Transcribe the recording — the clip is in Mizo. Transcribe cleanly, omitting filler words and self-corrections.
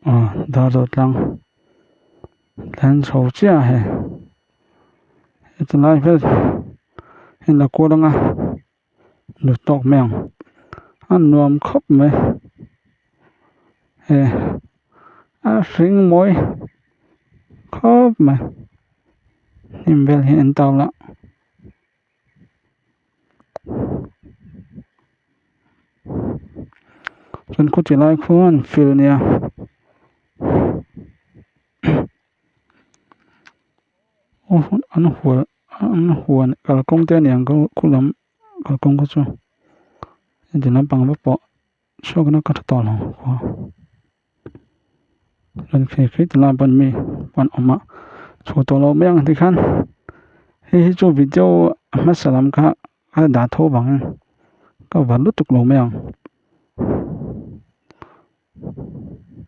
Aw Darzo tlang tlan chho chiah a hei heti lai vel hi la kual anga lu tawk mai ang a nuam khawp mai he a hring mawi khawp mai hnim vel hi an tau lah. Chuan khaw ti lai khuan field a nia an hual an huan kalkawng te a ni ang khu lam kalkawng kha chu heti lampang vek pawh chhuakna ka hre tawh lo khua chuan khi khi ti lai pawn mi an awm a chhuah tawh loh mai ang tikhan hei hi chu video a hmasa lam kha a dah tho vangin ka va lutuk lo mai ang.